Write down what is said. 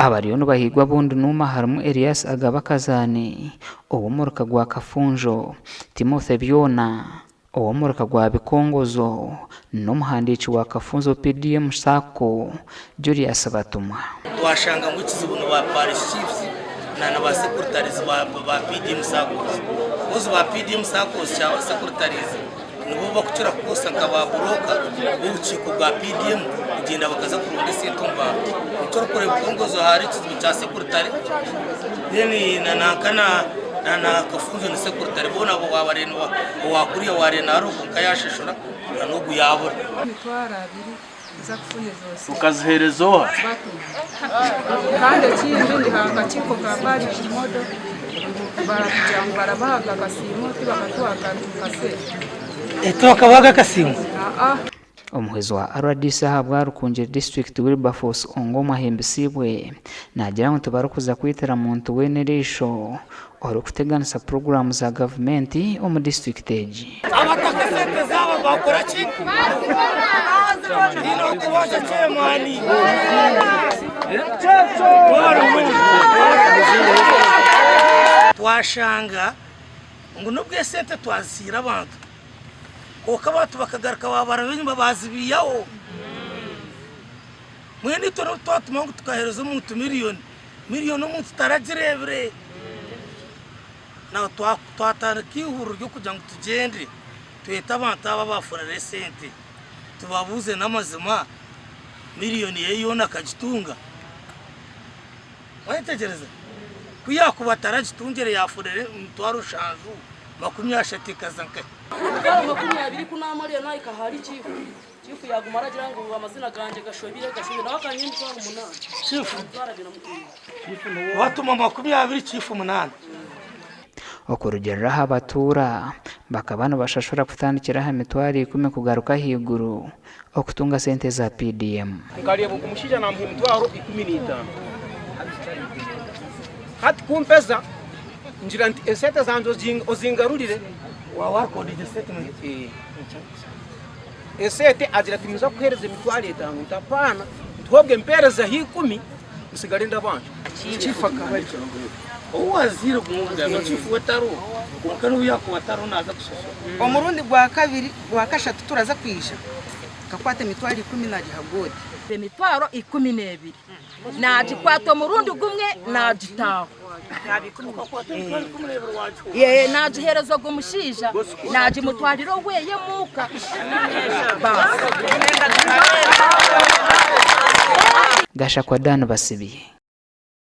Abariyo nibahigwa obundi Nuuma harimu Erias Agaba Kazaani ow'omuruka gwa Kafunjo, Timothy Byona ow'omuruka gwa Bikongozo n'omuhandiiki wa Kafunzo PDM Sacco, Julius Batumwa. Twashanga ngu ekizibu ni ba parish chiefs na na ba secretaries ba ba PDM saccos. Coz ba PDM saccos secretaries nibo bakukira kukozesa nka ba broker b'obukiiko bwa PDM kugyenda bakaza kuronda esente omu bantu. Nikyo orikureeba Bukongozo hariho ekizibu kya secretary then na nanka na na Kafunzo ni secretary boona wabareeba owa kuriya wareeba naaruga kwonka yashashura na n'ogu yaabura. Emitwaro abiri nza kufuna ezo sente. Okaziheereza oha? Batuma. Kandi ekindi ndi aha kakiiko ka parish model ngu barakugira ngu barabahaga akasiimo tibakatuhaga kasente. Tibakabahaga akasiimo? Aa. Omuhwezi wa rdc ahabwa Rukungiri disiturikiti Wilberforce Ongom ahimbisiibwe naagira ngu tibarikuza kwitira muntu weena eriisho orikuteganisa puroguraamu za gavumenti omu disiturikiti egi. Abataka esente zaabo bakora ki? Tihaine orikubanja chairman. Twashanga ngu n'obu esente twazihaire abantu kwonka abantu bakagaruka babaraba enyima bazibiihaho. Mbwenu itwe n'obu twatuma ngu tukaheereza omuntu miriyoni, miriyoni omuntu taragireebire. Naho twatandika eihuriro ry'okugira ngu tugyende twete abantu aba abaafunire esente tubabuuze n'amazima miriyoni ye yoona akagitunga? Mwayetegyereza? Ku yaakuba ataragitungire yaafunire emitwaro nshanju 30 ekaza nkahi? Emitwaro 20 ku naamarire naahika ahari chiifu, chiifu yaaguma aragira ngu amazina gangye gashobire gashobire nawe akanyiha emitwaro munaana. Chiifu Emitwaro abiri na mukaga. Watuma 20 chiifu munaana. Okurugiirira aha batuura, bakaba nibashashura kutandikira aha mitwaro ikumi kugaruka ahaiguru okutunga sente za PDM. Nkareeba ogu mushaija naamuha emitwaro 15. Hati ku mpeza ngira nti esente zangye ozingarurire. Esente agira ati ninza kukuheereza emitwaro etaano nti apaana nti hobwe mpeerezeho ikumi nsigare ndabanja. Chief akaba ari owaziire kumubugana chief we tariho kwonka nobu yakuba atariho naza kushashura. Omurundi gwakabiri gwakashatu turaza kwija nkakwata emitwaro ikumi nagiha God. Emitwaro 12 nagikwata omurundi gumwe nagitaaho. Nagiheereza ogwo mushaija nagimutwarira oweye omuuka. Gashakwa Dan Basibye.